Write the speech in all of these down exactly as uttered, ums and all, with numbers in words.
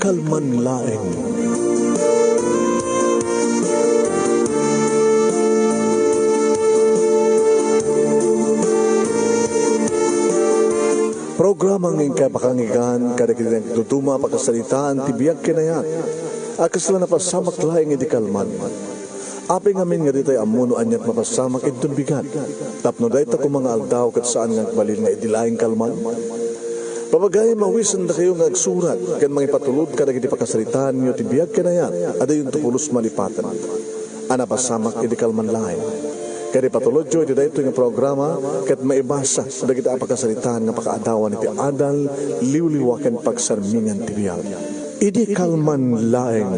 Kalman laeng. Programa nga inkay pakangigan kadagiti nagduduma a pakasaritaan ti biag ken ayat a kasla napasamak laeng idi kalman. Apay ngamin nga ditay ammo no aniat mapasamak inton bigat, tapno dayta koma nga aldaw ket saan nga agbalin nga idi laeng kalman? Pabagayam, awisendakayo nga agsurat ken mangipatulod kadagiti pakasaritaanyo ti biag ken ayat a dayonto pulos malipaten a napasamak idi kalman laeng. Ket ipatulodyo iti daytoy nga programa ket maibasa dagiti a pakasaritaan nga pakaadawan iti adal, liwliwa ken pagsarmingan ti biag. Idi kalman laeng.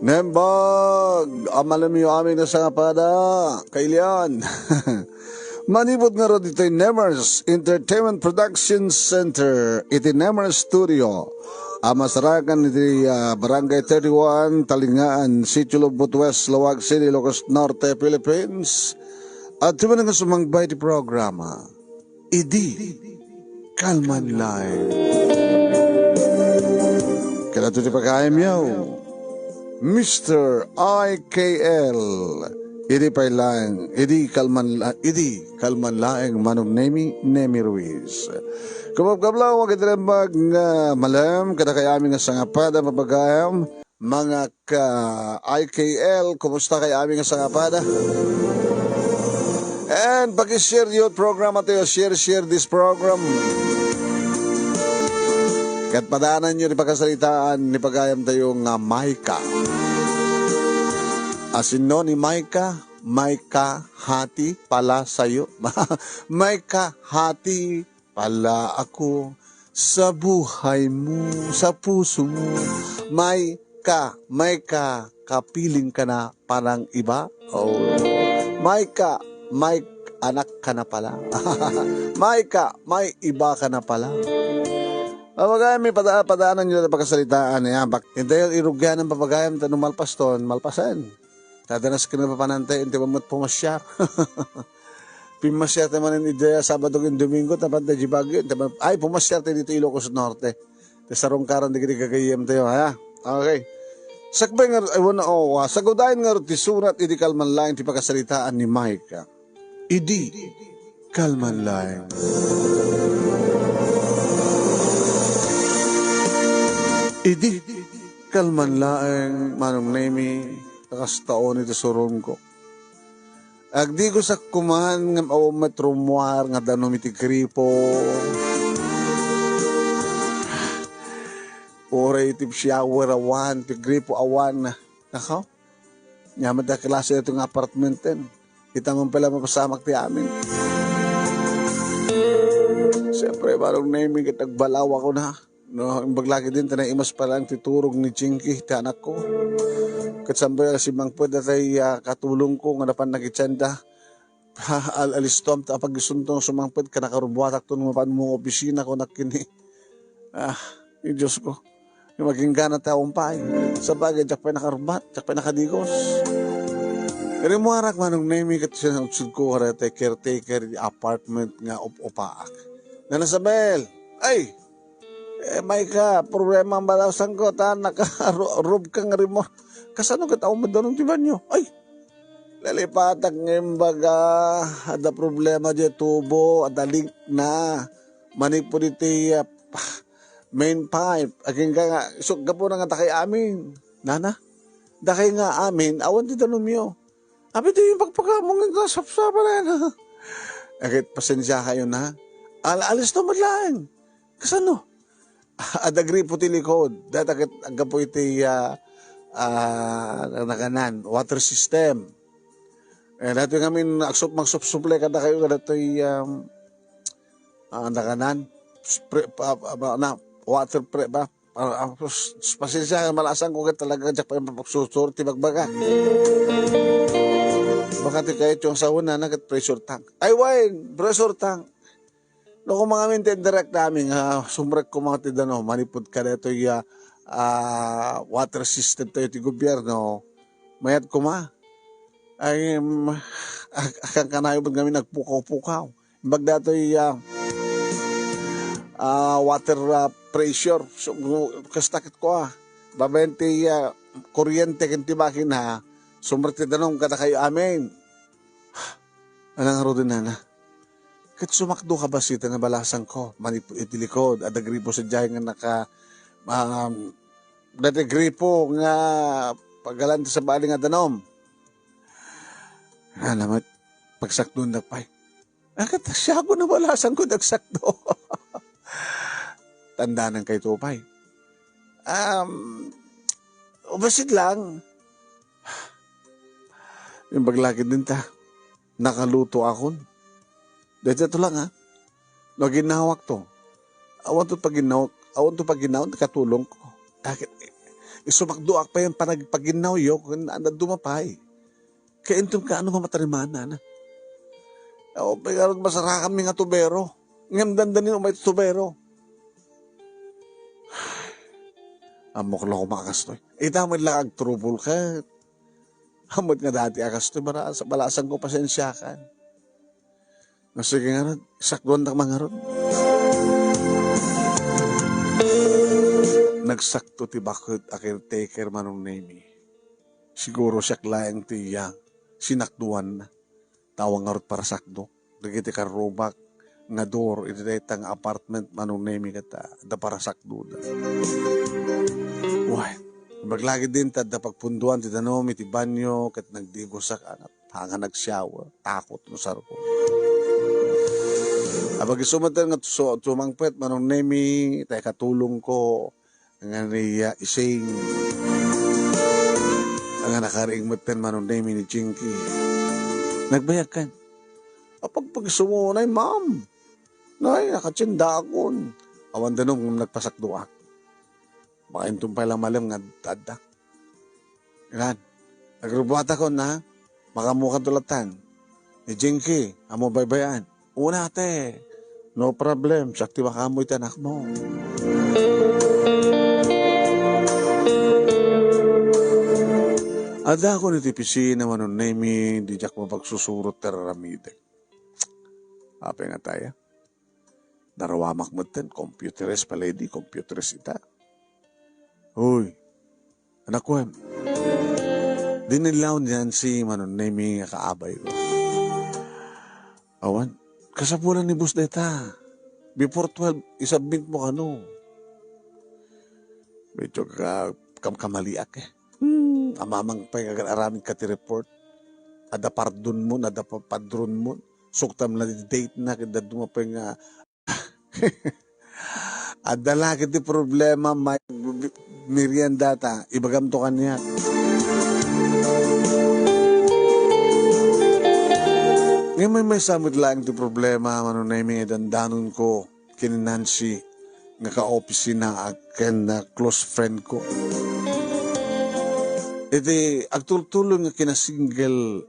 Nembag a malemyo amin a sangapada, kailian. Manipud ngarud ditoy Nemers Entertainment Production Center iti Nemers Studio a masarakan iti, ah, Barangay thirty-one, Talingaan, Sitio Lubot West, Laoag City, Ilocos Norte, Philippines. At tumanang sumangbay ti programa. Idi kalman laeng. Kadagiti pagayamyo, Mister I K L. Idi pay laeng, idi kalman la-, idi kalman laeng Manong Nemi, Nemi Ruiz. Kumapkablaw, iti nembag nga malem, kadakay amin nga sangapada, mapagayam, mga ka I K L, kumusta kay amin nga sangapada? And pag-share your program, tayo, share, share this program. Ket padaananyo ti pakasaritaan ni pagayam tayo nga Maika. Asinno ni Maika, Maika, hati pala sayo. Maika, hati pala ako sa buhay mo, sa puso mo. Maika, Maika, kapiling ka na parang iba. Oh. Maika, Maika, anak ka na pala. Maika, may iba ka na pala. Abaga, may pada-, padaanan nyo na pakasalitaan niya. Bak-, hindi yung irugyan ng papagayam, tanong malpaston, malpasan. Tadanas ka na papanantay, inti ba mo't pumasyar? Pimasyar tayo manen iti Sabado ken Domingo, tapno tayo di Baguio, tapno, ay, pumasyar tayo dito Ilocos Norte. Ti sarungkaran dagiti gagayyem tayo, ha? Okay. Sakbay nga, ay, wala, oh, ah, sagudayen nga ti surat, idi kalman laeng ti pakasaritaan ni Mike. Idi kalman laeng. Idi kalman laeng, Manong Nemi, kakastaon iti surongko. Agdigosak kuman ngem awan met rummuar nga danum iti gripo. Uray iti shower awan, iti gripo awan. Nakaw? Nia met a klase ito nga apartment ten. Kita man pala mapasamak ti amin. Siyempre, barong na yung ket agbalaw ako na. No, imbag lagi din, tanay imas pa lang ti turog ni Chinky, ti anak ko. Ket sambay a simangpet datay, ah, katulong ko nga napan nagitsanda. Al-, alistom ta pag-isunto sumangpet ka nakarubuatak to no mapan mo opisina ko nakini. Ah, ay Diyos ko. Yung maging gana tayo umpay. Sa bagay, diak pa'y nakarumbat, diak pa'y nakadigos. Rimuarak manong nemi ket sinudsud ko, karetay caretaker, di apartment nga up-upaak. Nana Sabel, ay, Eh, may ka, problema ang balasan ko, ta naka-, ru-, roof ka nga rimor. Kasano ket awan madanum ti banyo? Ay, lalipatak nga imbaga, ada problema di tubo, ada leak na. Manipud iti, ah, main pipe. Agingga nga, isuk gapu na nga dakay amin. Nana, dakay nga amin, awan ti danumyo. Abi, di yung pagpakamong ito, sapsapa na yan, ha? Agit, pasensya kayo na. Al-, alis to, madlaeng. Kasano? Adda gripo ti likod. Data ket aggapu iti, ah, ah, nakanan, water system. Eh, dati ngamin, agsup-, magsupsuplay kada kayo, kada to'y, um, ah, nakanan, spray, pa, pa, pa, na, water pre-, pa, ah, ah, s-, s-, pasensya, malasan ko ket talaga, diak pa yung papagsusur, ti bagbaga. Baka ti kayatyo nga sawen na ket pressure tank. Ay, wen, pressure tank. No, kung mga minti, direct namin nga sumrek ko mga ti danum, manipud ka daytoy, ah, ah, water system tayo ti gobyerno, mayat kuma. Ay, mm, ak-, akan kanayon met ngamin nagpukaw-pukaw. Imbag datoy, ah, ah, water, ah, pressure. So, kasta ket ko, ah, babaen ti, ah, kuryente ken ti makina, sumrek ti danum kadakayo amin. Anang ngaruden, nana? Ket sumakdo ka bassit a nabalasangko, manip-, iti likod, adda gripo sadiay nga naka-, um, dati gripo nga pagalan ti sabali nga danum. Nana met, pagsakdoendak pay. Ah, ket siak a nabalasangko ti agsakdo. Tandanan kayto pay. Um, bassit lang. Imbag la ketdin ta, nakaluto akon. Daytoy to lang, ha. No, aginnawakto. Awan to paginnaw-, awan to paginnaw, nakatulong ko. Akin, isumakdoak pay a panag-, paginnawyo, kun ano, dumapay. Kaya inton kaano nga matarimanan, ha. Awan pay ngarud masarakan mi nga tubero. Ngem dandani umay tubero. Ammok la koma a kastoy. Ita met la agturubol ket. Ammok nga dati a kastoy, bara-, balasangko pasensiakan. Nga sige ngarud, sakdoandak man ngarud. Nagsakto ti baket a caretaker, Manong Nemi. Siguro siak laeng ti iya sinakdoanna. Tawag ngarud parasakdok dagiti karrubak nga door iti dayta nga apartment, Manong Nemi, ket, ah, adda parasakdoda. Wen, imbag la ketdin ta adda pagpundoan ti danum iti banio ket nagdigosak, anat, haan nga nag-shower, takot no sarko. Apag isu met nga su-, sumangpet, Manong Nemi, ta ikatulongko, nga ni, ah, Ising. Nga nakariing metten, Manong Nemi, ni Jinky. Nagbayag kan. Apag pagsumunay, ma'am. Nay, nakatsindakon. Awan danum ngem nagpasakdoak. Baka inton pay la malem nga adda. Ilan? Agrubuatakon, ha? Makaammokan to latan. Ni Jinky, ammo baybay-an. Una, ate. No problem, siak ti makaammo iti anakmo. Addakon iti opisina, Manong Nemi, diak mapagsusurot ti ar-aramidek. Apay nga tayo? Narawamak metten, computeres pay la idi, computeres ita. Hoy, anakkuem. Dinillaw ni Nancy, Manong Nemi, nga kaabayko. Awan, kasapulan ni boss dayta. Before twelve, isubmit mo kano. Medyo ka-, kam-, kamaliak, eh. Hmm, amamang pay nga aramid ka ti report. Adda pardon mo, adda pa-, padron mo. Suktam na ti date na, ket dadduma pay nga adda la ket ti problema, may merienda ta, ibagam to kaniak. Ngem maymaysa met laeng ti problema, Manong Nemi, dandanonko ken ni Nancy nga kaopisina ken, ah, close friend ko. Iti agtultuloy nga kina-single,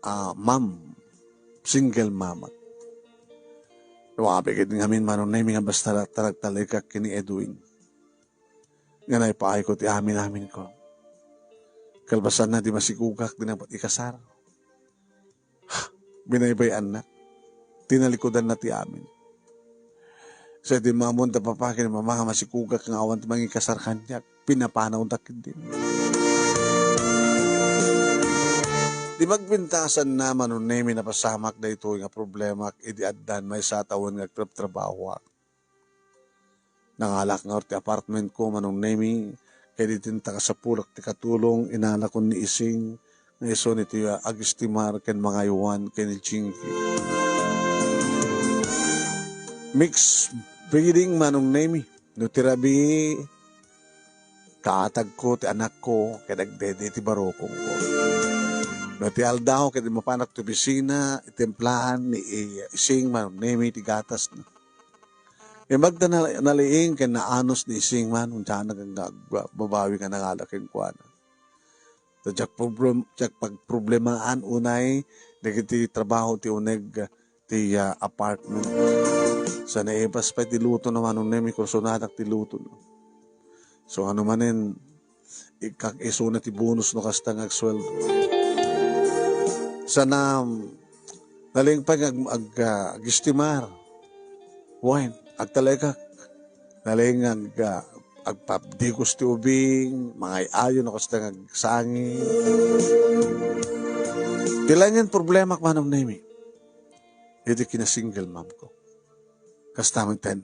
ah, mom, single mama. Wabi ket ngamin, Manong Nemi, nga basta la ta nagtalekak ken ni Edwin. Nga naipaayko ti amin-aminko. Kalpasanna, di masikugak, di na ikasar. Binaybay-anna. Tinalikudanna ti amin. Sa idi ammom da papa ken mama nga masikugak nga awan ti mangikasar kaniak, pinapanawda ketdi. Di magpintasanna, Manong Nemi, napasamak daytoy nga problemak idi addan maysa a tawen nga agtrabtrabahoak. Nangalak ngarud ti apartment ko, Manong Nemi, ket idi inta kasapulak ti katulong, inalakon ni Ising nga isu ni ti agistimar ken mangaywan ken ni Jinky. Mixed breeding, Manong Nemi. No ti rabii, kaatagko ti anakko ket agdede ti barukongko. No ti aldaw ket immapanak ti opisina, itimplahan ni Ising, Manong Nemi, ti gatasna. Imbag ta na-, naliing ken naanus ni Ising, Manong, diana nga agbabawi nga nangala kenkuana. Ta diak problem-, diak pagproblemaan unay dagiti trabaho ti uneg ti, ah, apartment. Sa naipas pay ti luto na, Manong Nemi, kursunadak ti luto na. So, ano manen, ikak isuna ti bonus no kasta nga agsueldo. Sana, nalingpay nga ag-, ag-, ah, agistimar. Wen, agtalekak. Nalingag, ah, agpabdigos ti ubing, mangay-ayo no kasta nga agsangi. Ti laeng nga problemak, Manong Nemi, iti kinasingle mom ko. Kasta met ten,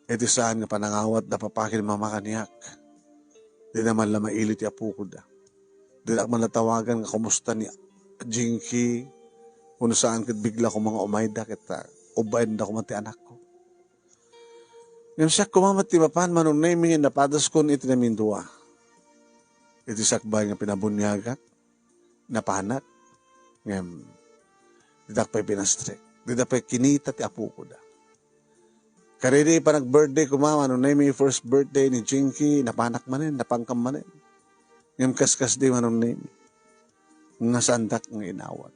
iti saan nga panangawat da papa ken mama kaniak. Dina man la maili ti apoko da. Dinak man natawagan nga kumusta ni Jinky, wenno saan ket bigla koma nga umayda ket, ah, ubbaenda koma ti anakko. Ngem siak koma met ti mapan, Manong Nemi, nga napadaskon iti namindua. Iti sakbay nga pinabuniagak, napanak, ngem didak pay pinastrek. Dida pay kinita ti apoko da. Kadidi panag-birthday koma, Manong Nemi, first birthday ni Jinky, napanak manen, napangkam manen. Ngem kaskasdi, Manong Nemi, nga saandak nga inawat.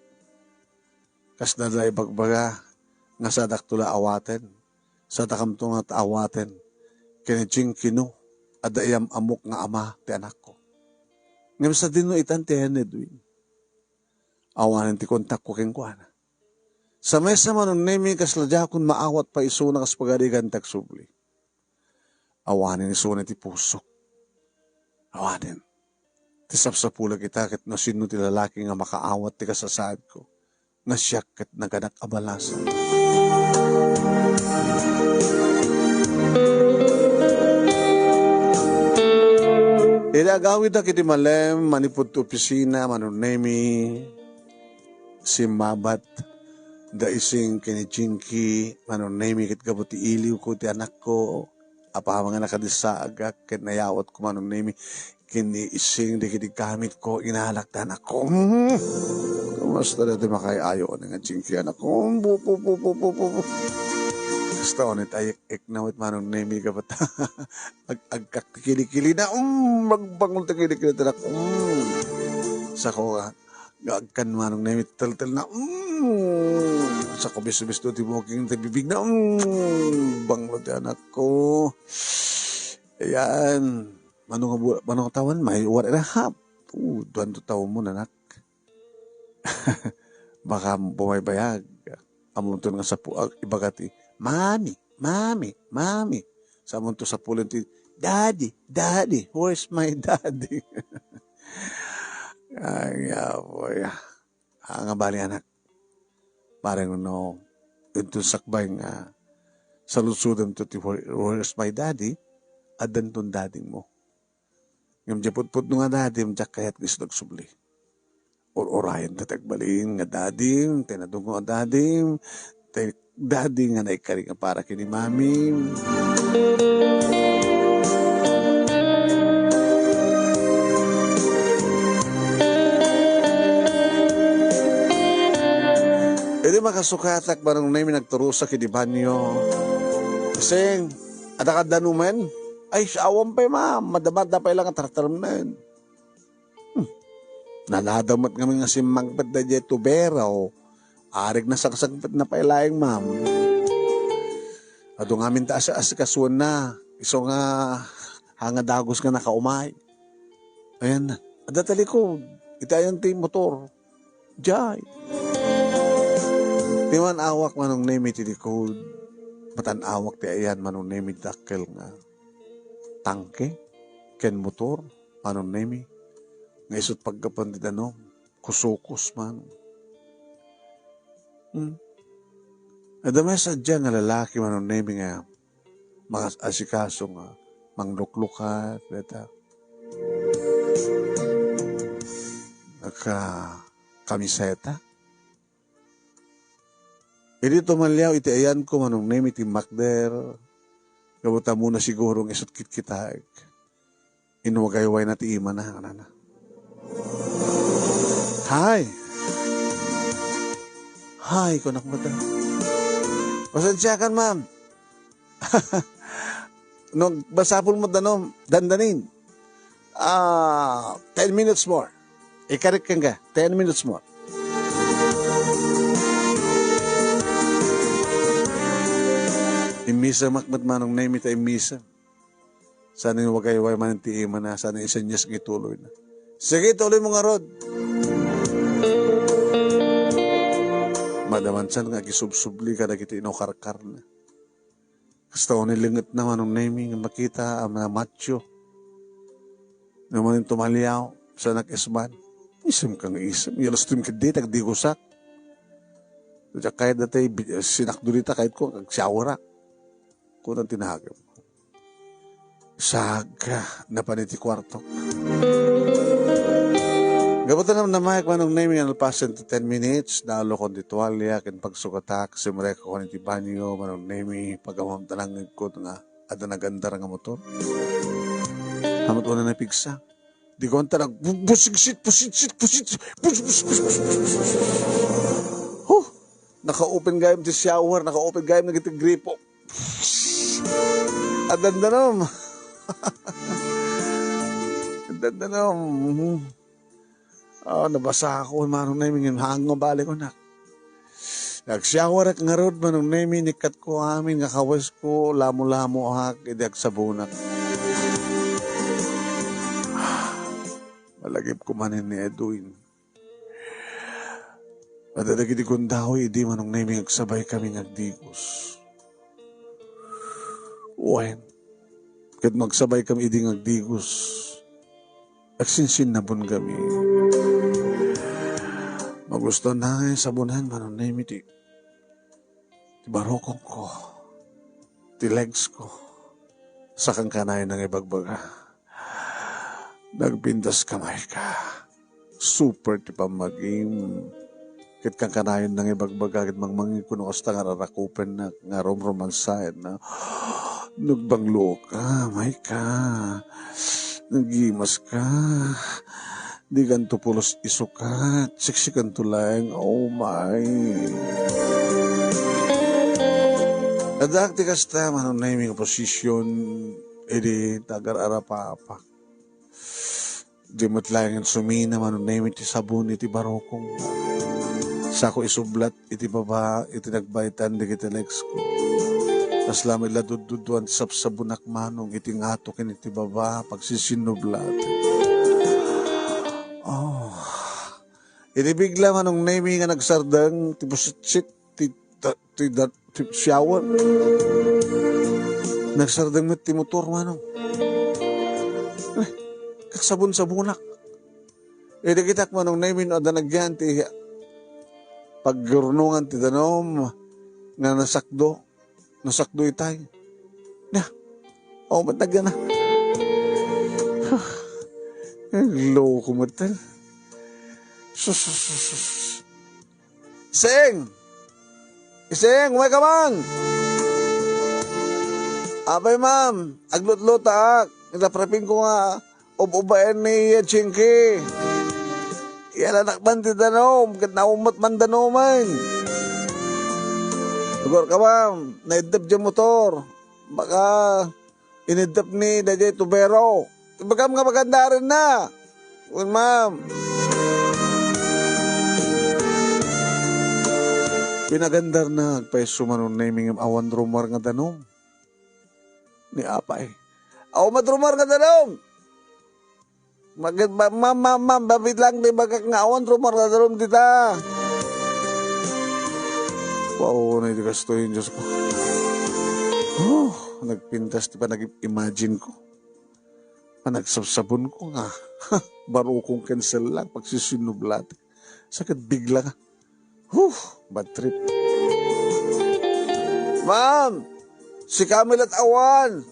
Kasla la ibagbaga nga saadakto la awaten, saadakamto nga awaten ken ni Jinky no adda iyam-ammok nga ama ti anakko. Ngem sadino itan ti ayan ni Edwin? Awanen ti kontakko kenkuana. Sa maysa, Manong Nemi, kasla diakon maawat pay isuna kas pagarigan ti agsubli. Awanen isuna ti pusok. Awanen. Ti sapsapulak ita ket no sino ti lalaki nga makaawat ti kasasaadko, nga siak ket naganak a balasan. Idi agawidak iti malem, manipud ti opisina, Manong Nemi, simmabat da Ising ken ni Jinky, Manong Nemi, ket gapu ti iliwko ti anakko, apaman nga nakadissaagak ket nayawatko, Manong Nemi, ken ni Ising dagiti gamitko, inalak ti anakko. Mm. Kumusta daytoy makaay-ayo nga Jinky, anakko? Bu, bu, bu. Kasta unay ti ayek-ekna met, Manong Nemi, gapu ta ag-, agkakkilikilina. Mm, magbangol ti kilikili ti anakko. Mm. Sako nga, nga agkan, Manong Nemi, teltelna. Mm. Sako bisbisto ti booking ti bibigna. Mm. Banglo ti anakko. Ayan. Mano nga bu-, mano nga tawen? May one and a half. Oh, duanto tawenmo, anak. Baka bumaybayag. Amunton nga sapu-, ag-, ibaga ti, "Mami, mami, mami." Sa amunto sapulen ti, "Daddy, daddy, where's my daddy?" Ay, apoy. Ah, nga bali, anak. Parang no, inton sakbay nga saludsodem to ti, "Where, where's my daddy?" Addanton daddy mo. Ngem diay pudpudno nga dadim, diak kayat nga isu agsubli. Ur-urayen ta ti agbalin nga dadim, ti nadungngo a dadim, ti dadim nga naikari nga para ken ni Mami. Idi makasukatak, Manong Nemi, nagturusak iti banyo. Sing, adda kaddan umen? Ay, awan pay, ma'am. Madda-madda pay lang nga tartaremnen. Hmm. Naladaw met ngamin nga simmangpet daydiay tubera, o arig nasangsangpetna pay laeng, ma'am. Adu ngamin ta asi-asikasuenna. Isu nga, ha nga dagus nga nakaumay. Ayan na. Adda talikod. Iti ayan ti motor. Jay. Ti man-awak, Manong Nemi, ti likod. Matan-awak ti ayan, Manong Nemi, dakkel nga tangke ken motor, Manong Nemi, nga isut' paggapuan ti danum, kusukos man. Hmm. Adda met sadiay nga lalaki, Manong Nemi, nga mangas-asikaso nga mangluklukat, deta. Nagka-kamiseta. Idi tumaliaw iti ayanko, Manong Nemi, ti makder, gapu ta ammona siguro nga isut' kitkitaek. Inwagaywayna ti imana, kanana. "Hi! Hi," kunak met. "Pasensiakan, ma'am." No, masapul met danum, dandanin. Ah, ten minutes more. Ikarik kenka, ten minutes more. Immisa makmet Manong Nemi ta immisa. Saan nga wagayway man ti imana, saan nga isenyas nga ituloyna. Sige, tuloy mo ngarud. Madamansan nga agisubsubli kadagiti inukarkarna. Kasta unay lingetna Manong Nemi nga makita a namatio. Nga manen tumaliaw, saanak isman. Isem ka nga isem. Yalus tim kaddi, tagdigusak. Diak kayat dati, bi-, sinakdo dita, kayat ko, agsyawarak. Kunan tinagem. Sagka, napan iti kuarto. Gapu ta namnamaek Manong Nemi nga nalpasen ti ten minutes, naalokon ti tualia ken pagsukatak, simrek ako iti banyo, Manong Nemi, pagammem ta nangngegko nga adda nagandar nga motor. Amat una napigsa. Di ko anta nag-, bu-, busigsit, busigsit, busigsit, bus-, bus-, bus-, bus-, bus-, bus-, bus-. Huh! Naka-open gayam ti shower, naka-open gayam dagiti gripo. Adandanom. Adandanom. Mhm. Ah, nabasa ako, Manong Nemi, ngem haango balik ko na. Nagsyawarak ngarud, Manong Nemi, nikkat ko amin nga kawes ko, lamo-lamo ak, idi agsabonak. Malagip ko manen ni Edwin. Adda dagiti gundaway idi Manong Nemi nga agsabay kami nga agdigos. Wen, ket magsabay kami idi nga agdigos, agsinsinnabon kami. Magusto na nga sabonan Manong Nemi ti, ti barukongko, ti legs ko, sa kankanayon nga ibagbaga. Nagpintas ka, Maika. Super ti pammagim. Ket kankanayon nga ibagbaga ket mangmangik kuno kasta nga rarakupennak nga rumromansaenna. Nagbanglo ka, Maika. Nagimas ka. Dikanto pulos isukat. Siksikanto laeng. Oh my. Addaak ti kasta, Manong Nemi nga posisyon. Idi tagar-arapapak. Di met laengen sumina Manong Nemi ti sabon iti barukong. Sako isublat iti baba iti nagbaytan dagiti legs ko. Kasla met la dudduduan ti sabsabonak Manong iti ngato ken iti baba, pagsisinnublati. Oh. Iti bigla Manong Nemi nga nagsardeng ti pusitsit ti, ta-, ti, da-, ti shower. Nagsardeng met ti motor, Manong. Eh, kagsabon-sabonak. Idi kitak, Manong Nemi, no adda nagyan ti paggurnongan ti danum nga nasakdo. Nasakdo itay. Na, oh, matag na. Nagloko met. Sus, sus, sus, sus. Sing! Ising, umay ka man! Apay, ma'am, aglutlutak. Inaprapin ko nga ub-ubaen ni Chinky. Iyalanak man ti danum, ket naumot man danumen. Ugur ka, ma'am, naiddep ti motor. Baka iniddep ni daydiay tubero. Ibagam nga magandarenna. Wen, ma'am. Pinagandarna, agpayso Manong Nemi ngem awan rummuar nga danum. Ni apay. Awan met rummuar nga danum. Mag-, ma-, ma-, ma-, ma-, mabit lang ti bagak nga awan rummuar nga danum dita. Wow, na iti kastoy, Diyos ko. Oh, nagpintas ti panag-imagine ko. Panagsabsabon ko nga. Barukong cancel lang, pagsisinublat. Sakit bigla nga. Huh, bad trip. Ma'am, sika met la't awan.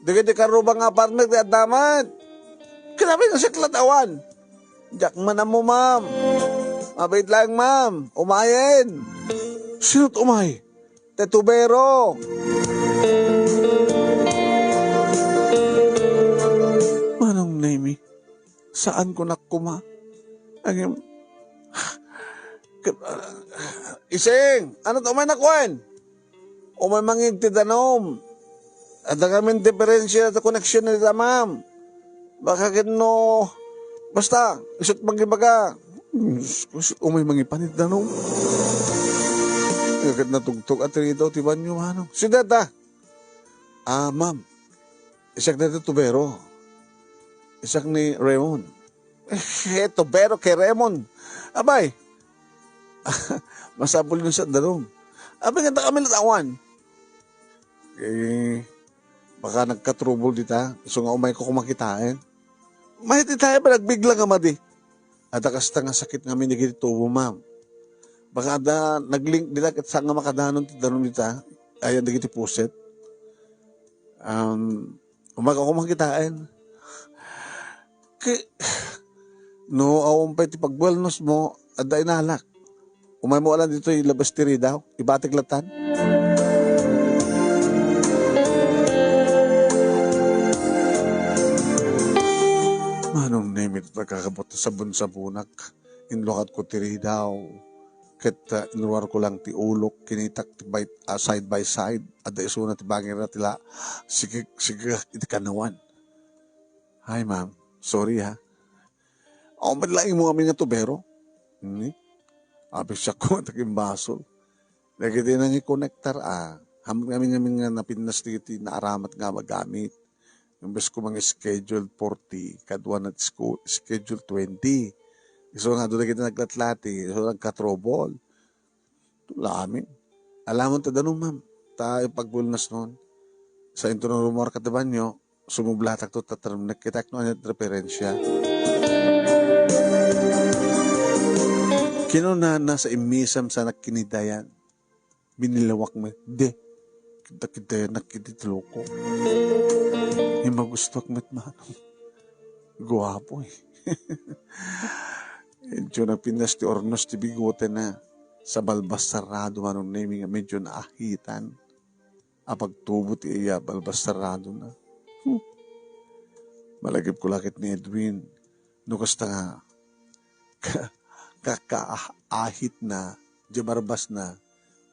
Dagiti karrubang nga apartment ti adda met. Kinabi nga siak la't awan. Diak man ammo, ma'am. Mabait lang, ma'am. Umayen. Sino't umay? Ti tubero. Manong Nemi, saan ko nakuma? Ang im-, Ising, ano to may nakuen? Umay mangig ti danum. Adda kami diferensya ti koneksyon ni ma'am. Baka ket no, basta, isu't mangibaga. Sus, umay mangipan iti danum. Ket natugtog a tiridaw ti banio, manong. Sino dayta? Ah, ma'am. Isak dayta tubero. Isak ni Raymond. Eh, tubero ken Raymond. Abay. Masapul no sa danum. Abay, nga kami latawan. Eh, baka nagka-trouble dita. So nga umayko koma kitaen. Mayat itaen, nagbigla nga madi. Adda kasta nga sakit ngamin dagiti tubo, ma'am. Baka adda nag-link dita ket saan nga makadanon ti danum dita. Ayan dagiti puset. Um, umayko koma kitaen. Ki-, no, awan pay ti pagwelness mo, adda inalak. Umay mo alan ditoy labas ti ridaw, ibatik latan. Manong Nemi, kakabot sabon-sabonak. Inlukatko ti ridaw. Ket, ah, inruarko lang ti ulok, kinitak ti bay-, ah, side by side. Adda isuna ti bangirna ti la-, sigeg-, sigegak iti kanawan. Ay, ma'am. Sorry, ha. Awan met laeng mo amin nga tubero. Hmm? Apay siak koma ta kimbasol. Dagiti nangikonektar, ah, ammom ngamin, ngamin nga napintas ti, ti naaramat nga magamit. Imbes ko mangi-schedule forty, kaduana ti sku-, schedule twenty. Isu nga adu dagiti naglatlati, isu nagka-trouble. Ula amin. Alamon ta danum, ma'am. Ta ipagwelnessnon. Sa inton no rummuarka ti banio, sumublatakto ta termnek, kitak no ania ti referensya. Kinunana sa immisem sa nakinidayan. Binilawak met. Di. Kita-kitayanak iti ti loko. Ay, magustuak met, manong. Guapo, eh. Medyo napintas ti ornos ti bigotena. Sa balbas sarado, manong Nemi, nga medyo naahitan. Apagtubo ti iya balbas saradona. Hmm. Malagipko la ket ni Edwin. No kasta nga, ka-, kakaahitna, diay barbasna,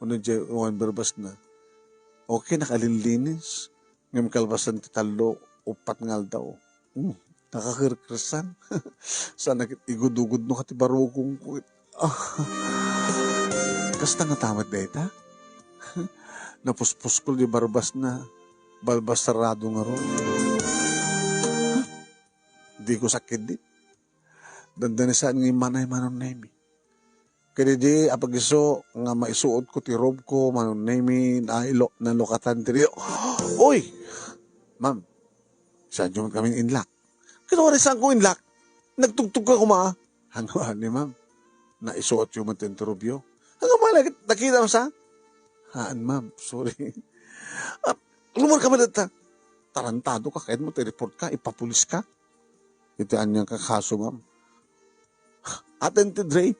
wenno diay, wen barbasna. Okay, nakalinlinis. Ngem kalpasan ti tallo, uppat nga aldaw. Hmm, nakakerkersan. Saan a ket igudugudno ka ti barukongko. Ah, kasta ngata met dayta? Napuspuskol diay barbasna, balbas sarado ngarud. Diko sakit di. Dandani saan nga immanay, manong Nemi. Ket idi apagiso nga maisuotko ti robko, manong Nemi, nailo-, nalukatan ti rio. Uy! Ma'am, saanyo met kami inlak? Ket uray saanko inlak? Nagtugtog ka koma. Ania ni, ma'am? Naisuotyo met ti robyo? Ania man, nakit-, nakitam sa? Haan, ma'am. Sorry. Ah, lumar ka man dita. Tarantado ka, kayat mo ti report ka, ipapulis ka. Iti ania nga kaso, ma'am? Attempted rape.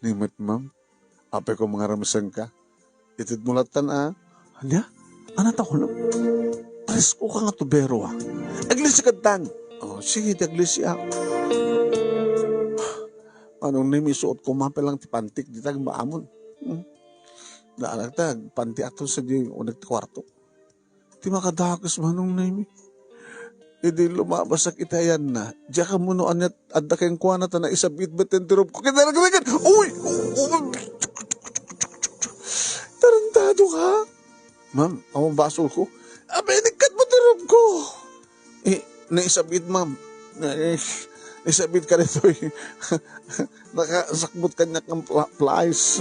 Ni met, ma'am. Apay ko mangaramseng ka. Itedmo latan, a. Ania? Ania ta kuno? Presko ka nga tubero, a. Aglisi ka ditan. O, sige, ti aglisi, a. Manong Nemi, isuotko man pay lang ti pantik, dita agmaamon. Hmm? Naanak ta, panti aton sa di unek ti kuarto. Ti makadakes, manong Nemi. Idi lumabasak iti ayanna, diak ammo no ania adda kenkuana ta naisab-it met ti robko. Ket nagregret. Uy! Uy! Tarantado ka? Ma'am, awan basolko. Abay, inikkat mo ti robko. Eh, naisab-it, ma'am. Nais-, naisab-it ka ditoy. Nakasakbot kaniak nga pla-, flies.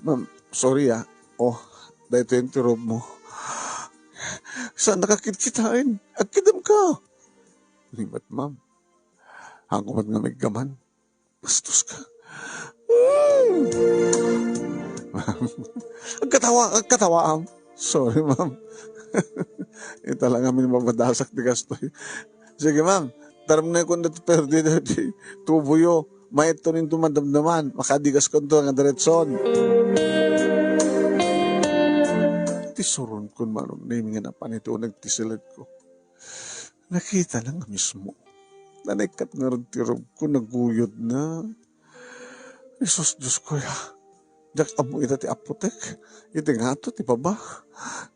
Ma'am, sorry, a. O, daytoy ti robmo. Saan nakakitkitain? Agkidem ka. Ni met, ma'am. Haanko met nga maiggaman. Bastos ka. Hmm. Agkatawa, agkatawaam. Sorry, ma'am. Ita lang amin mabadasak ti kastoy. Sige, ma'am. Taremnekon daytoy perdi daytoy tuboyo. Mayatton into madamdaman. Makadigaskonto nga diretson. Ti suronkon, manong Nemi, nga napan iti uneg ti siledko. Nakitana nga mismo. Naikkat ngarud ti robko, naguyodna. Jesus, Diosko, ya. Diak ammo ita ti apotek. Iti ngato ti baba.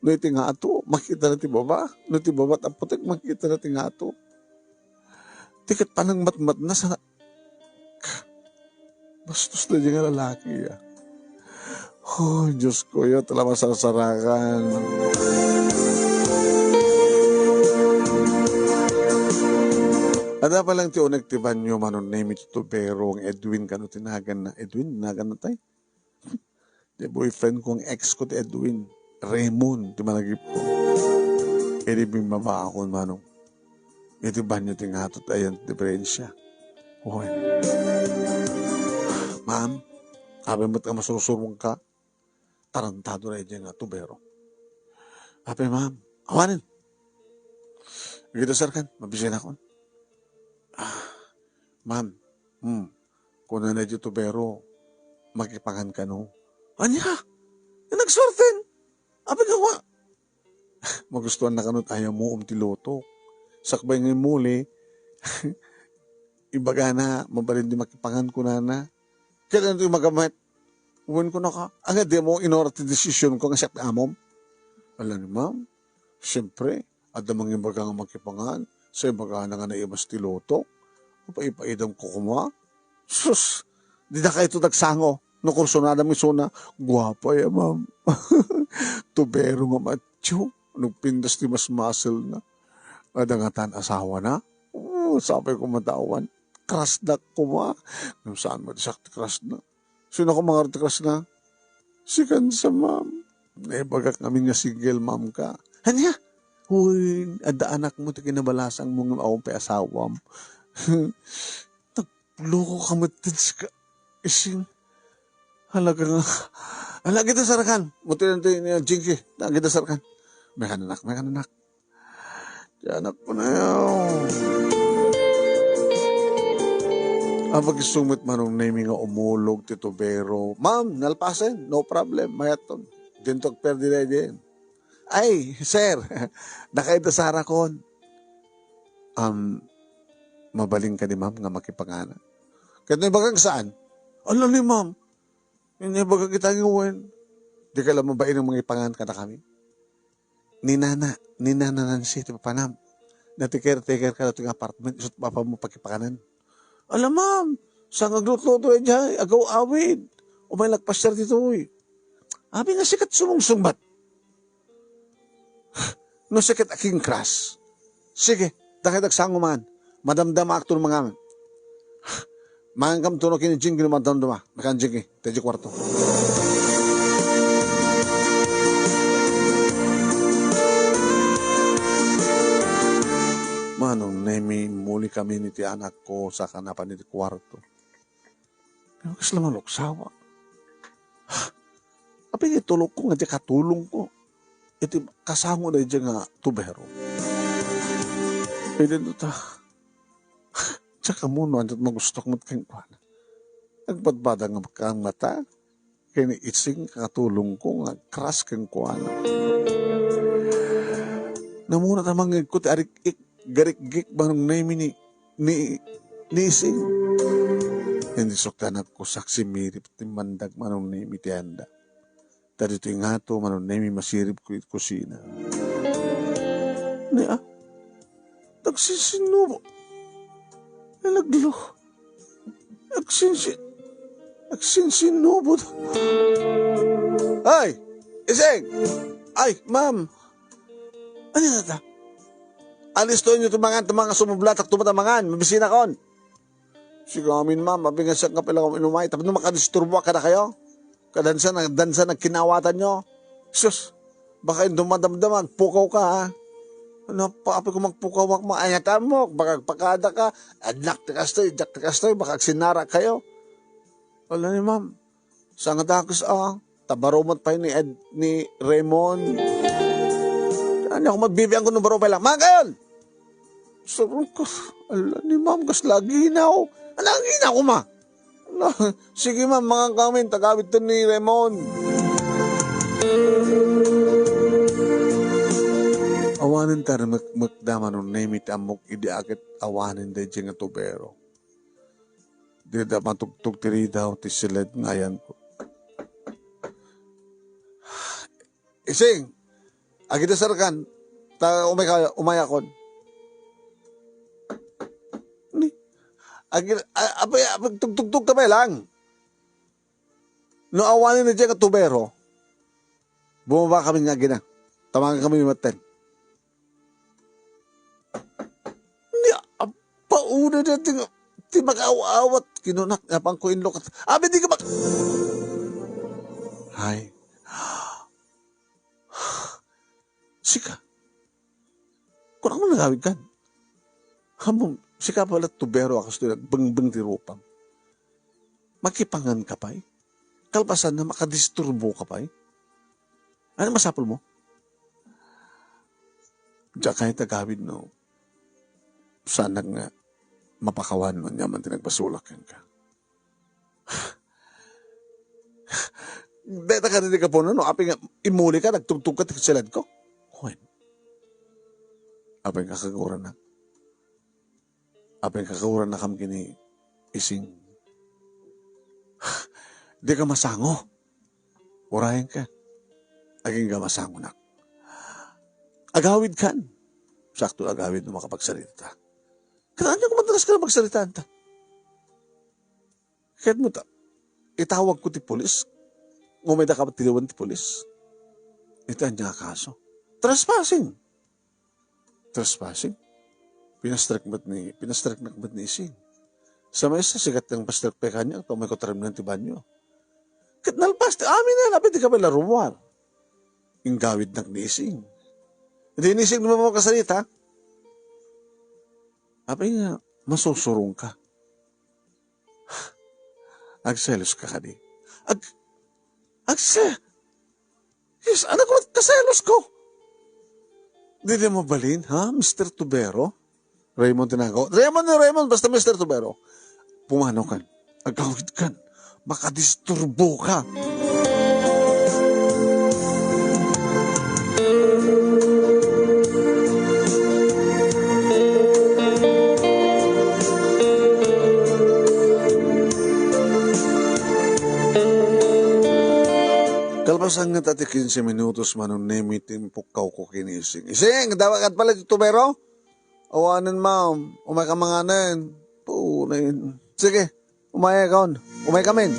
No iti ngato, makitana ti baba. No ti baba ti apotek, makitana ti ngato. Ti ket panangmatmatna sa bastos daydiay nga lalaki, a. Oh, Diyos ko, iyat la masarsarakan. Adda pay lang ti unek ti banio, Manong Nemi, ti tubero, nga Edwin kano ti naganna. Edwin, naganna tay? Ti boyfriend ko, nga ex ko ti Edwin. Raymond ti managipko. Idi bimmabaakon, Manong, iti banio ti ngato ti ayan ti diferensia. Wen. Ma'am, apay met nga masursurongka? Tarantado daydiay nga tubero. Apay, ma'am? Awanen. Agidasarkan, mabisinakon. Ah, ma'am, hmm, kunana daydiay tubero, makipangan kano. Ania? Nagsuerten? Apay nga wa-, magustuanna kano ti ayamuom ti luto. Sakbay nga immuli, ibagana, mabalin di makipangan kunana. Ket ano ti magamit? Wen kunana, ania, dimo inura ti desisionko nga siak ti amom? Ala ni ma'am, siempre, adda mangibaga nga makipangan, sa ibagana nga naimas ti luto. Paipaidam ko koma. Sus, dida kayto dagsango. No kursunada mi isuna, guapa ya, ma'am. Tubero nga matio. Nagpintas ti mas muscle na. Adda ngatan asawana. Oh, sapay ko matawan. Crush da koma. Ngem saan met siak ti crush na? Sino ko mangar ti crush na? Si Kansa, ma'am. Naibagak ngamin nga single mom ka. Ania? Uy, adda anakmo ti kinabalasangmo ngem awan pay asawam. Nagloko ka met ti sika. Ising. Halaga nga. Ala, kita sarakan. Muti lang ti ni Jinky. Kita sarakan. May kananak, may kananak. Ti anakko na yaw. Apay isu met, Manong Nemi, nga umulog ti tubero. Ma'am, nalpasen, no problem, mayatton. Dinto agperdi daydiay. Ay, sir, nakaida sarakon. Um, mabalin kadi, ma'am, nga makipanganak? Ket no ibagak saan? Ala ni, ma'am. Ibagak ita nga wen. Dika la mabain nga mangipangan kadakami. Ni nana, ni nana Nancy ti papanam. Nati caretaker kada ti apartment, isu ti apam pakipakanan. Ala, ma'am, saan nga aglutluto daydiay, agaw-awid. Umay nagpasiar ditoy. Apay nga sika ti sumungsungbat. No sika ti king crush. Sige, dakay dagsango man. Madamdama akto mangan. Mangankam tuno ken ni Jinky no madamdama. Makan Jinky, ta idiay kuarto. Manong Nemi, immuli kami iti anakko, saka napan iti kuarto. Kasla maluksawa. Apay nga itulokko nga diak katulongko iti kasango daydiay nga tubero. Idinto ta, diak ammo no aniat magustok met kenkuana. Nagbadbadang nga mata ken ni Ising, katulongko nga crush kenkuana. Namuna ta mangngegko ti arik-ik, garikgik, Manong Nemi, ni, ni, ni Ising. Indi suktanakko, saksi mirip ti mandag, Manong Nemi, ti anda. Ta ditoy ngato, Manong Nemi, masiribko iti kusina. Ni, ah, nagsinsinnubo. Nalaglo. Nagsinsi-, nagsinsinnubo. Ay! Ising! Ay, ma'am! Ania dayta? Alistoenyo ti mangan, ti mga sumublatak, tumata mangan, mabisinakon. Sigamin, ma'am, apay nga siak nga pala inumay, tapno makadisturbo kadakayo. Kadansa, dansa nagkinawatanyo. Sus, baka inton madamdama, agpukaw ka, ha? Ano pa, apay ko magpukawak, maayatamok, baka agpakada ka, adnak ti kastoy, diak ti kastoy, baka agsinara kayo. Wala ni, ma'am. Saan nga dakes, ah. Ta baro met pay ni Ed, ni Raymond. Ania ko, magbibiang ko no baro pay lang. Mangan kayon! Surong ko, ala ni ma'am, kasla aginaw. Ala, aginaw ko, ma. Ala, sige, ma'am, mangan kami, ta agawidten ni Raymond. Awanen ta, mekmekda, Manong Nemi, ti ammok idi aket awanen daydiay nga tubero. Dida matugtog ti ridaw ti siled nga ayanko. Ising, agidasarkan, ta umay ka, umayakon. Ni, agi-, a-, apay, apay, tugtugtog ka pa lang. No awanen na diyan nga tubero, bumaba kami nga agina. Tamangan kami ni Maten. Ni, apauna na ti, ti mag-aw-awat. Kinunak, napang ko inlok. Abi, di ka mag-, Hay. Sika. Kunak mo nagawid kan. Hamom, sika pala tubero a kastoy nagbengbeng ti rupam. Makipangan ka pay? Kalpasan na makadisturbo ka pay? Ano masapul mo? Diak kayat agawid no saanak nga mapakawan no ania man ti nagbasolak kenka. Deta ka di kapuno, no? Apay nga imuli ka, nagtugtog ka ti siladko. Wen. Apay nga kaguranak. Apay nga kagurannakam ken ni Ising. Di ka masango. Urayen ka. Agingga masangonak. Agawid kan. Sakto agawid no makapagsarita. Kailangan niyo kung madalas ka na magsarita, anta. Ket mo ta, itawag ko ti pulis. Ngumay da ka tiliwan ti pulis. Iti ania a kaso? Trespassing. Trespassing? Pinastrek met ni, pinastrek nak met ni Ising. Sa maysa, sikat nga pastrek pay kaniak, ta umay ko taremnan ti banyo. Ket nalpas ti amin na, lapit di ka pala rumuar. Inggawid nak ni Ising. Di ni Ising lumamang kasarita. Apay nga, masusurong ka. Agselos ka kadi? Ag-, agse-, yes, anak ko, kaselos ko. Di, di mo balin, ha, Mister Tubero? Raymond Tinago. Raymond, Raymond, basta Mister Tubero. Pumanaw kan. Agawid kan. Makadisturbo ka. Kalpasan ngata ti quince minutos, Manong Nemi, ti impukkawko ken ni Ising. Ising, dawat pala ti tubero? Awanen, ma'am. Umay ka manganen. Punin. Sige. Umay ka on. Umay kamin.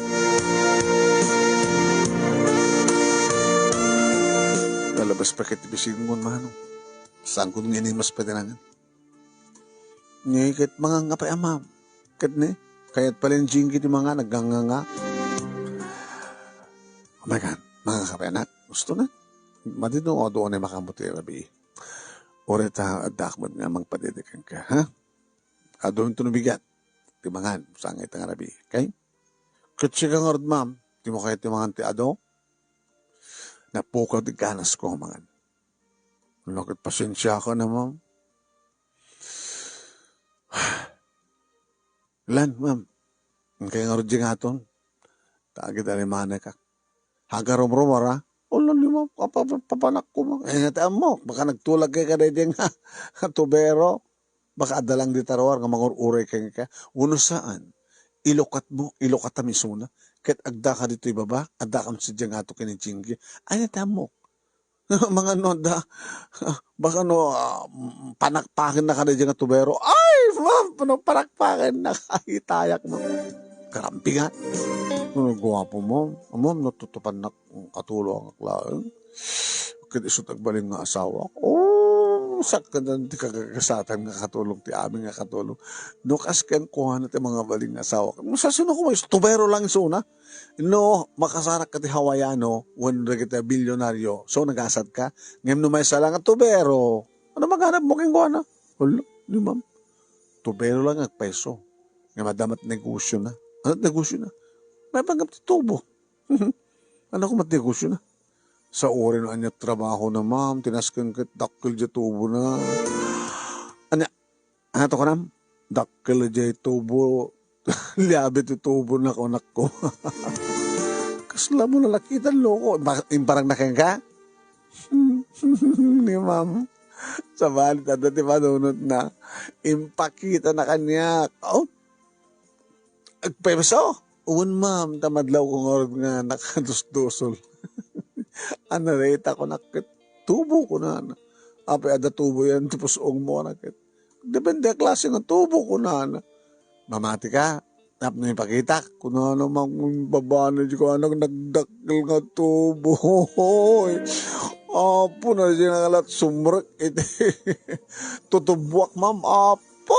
Nalabas pa ket ti bisingon, Manong. Sangkot nga inimas pa ti nangan. Ni ket mangangapay a, ma'am. Ket ni, kayat pala ni Jinky ti manga, nagnganganga. Umay kan, mangangapay, anak. Gusto na. Madi no, adu unay makaammo ti rabii. Uray ta, addaak met nga mangpadede kenka, ha? Adu inton bigat ti mangan, sangay ta nga rabii, okay? Ket sika ngarud, ma'am, dimo kayat ti mangan ti adu? Napukaw ti ganasko a mangan. Ano ket, pasensiakan a, ma'am. Lan, ma'am. Inkay ngarud diay ngaton. Ta agid-arimanaykak. Agarumrumar, a? Ulo ni ma'am, apa-, papanakko, ma'am. Eh, nga ti ammok, baka nagtulag kay ka daydiay nga tubero. Baka adda lang dita ruar nga mangur-uray kenka. Wenno saan. Ilukat mo, ilukat a misuna. Ket agda ka ditoy baba, adda kam sadiay ngato ken ni Jinky. Ay, nga ti ammok. Mangano da, baka no, ah, panakpaken na ka daydiay nga tubero. Ay, ma'am, no, panakpaken na ka, itayak mo. Karampi nga. Ano, guwapo mo. Ma'am, natutupan na katulo ang laeng. Ket isut' agbalin nga asawa. Oh, sakkadan ti kagagasatan nga katulong ti amin nga katulong. No, kas ken kuana ti mga balin nga asawa. Sa sino ko, tubero lang isuna. No, makasarak ka ti Hawaiano, wen dagiti bilyonaryo, so nagasat ka. Ngem no maysa lang a tubero, ano maganab mo kenkuana? Hala, di ma'am. Tubero lang agpayso. Ngem adda met negosyo na. Ano negosyo na? Maipanggep ti tubo. Ano ko met negosyo na? Sa uri no ania trabaho na, ma'am, tinasken ket dakkel diay tubo na. Ania, Ano to kanam? Dakkel diay tubo. Liabe ti tubo na, kunakko. Kasla mo nalakitan, loko. Ba-, imparang na kenka? Ni ma'am. Sabali, adda ti panunot na. Impakita na kaniak. Oh, agpayso? Wen, ma'am, ta madlaw ko ngarud nga nakadusdusol. Anareta ko nakket, "Tubo," kunana. "Apay adda tubo yan ti pus-ongmo?" Nakket, "Depende a klase nga tubo," kunana. "Mamati ka tapno ipakitak," kunana. Mangbaba na di ko anak, nagdakkel nga tubo. Hoy! Apo na di nangalat sumrek iti tutubuak, ma'am. Apo!